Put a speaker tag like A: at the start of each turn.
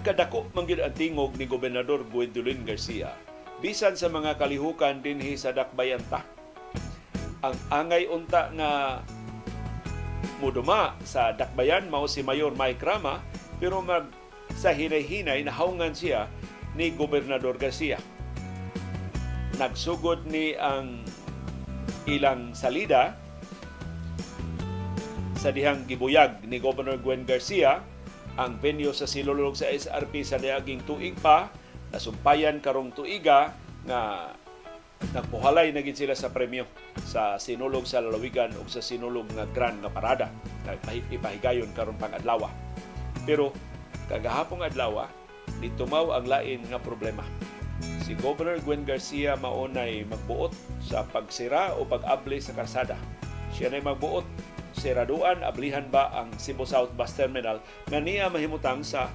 A: Nagkadako man gyud ang tingog ni Gobernador Gwendolyn Garcia bisan sa mga kalihukan dinhi sa Dakbayan ta. Ang angay unta nga muduma sa Dakbayan mao si Mayor Mike Rama, pero mag sa hinay-hinay nahawngan siya ni Gobernador Garcia. Nagsugod ni ang ilang salida sa dihang gibuyag ni Governor Gwen Garcia ang venue sa Sinulog sa SRP sa niaging tuig pa, nasumpayan karong tuiga nga nagpuhalay na gid sila sa premyo sa Sinulog sa Lalawigan ug sa Sinulog nga Grand nga Parada nga ipahigayon karon pang adlaw. Pero kagahapong adlaw, nitumaw ang lain nga problema. Si Governor Gwen Garcia maunay magbuot sa pagsira o pag-abli sa karsada. Siya nay magbuot, siraduan, ablihan ba ang Cebu South Bus Terminal nga niya mahimutang sa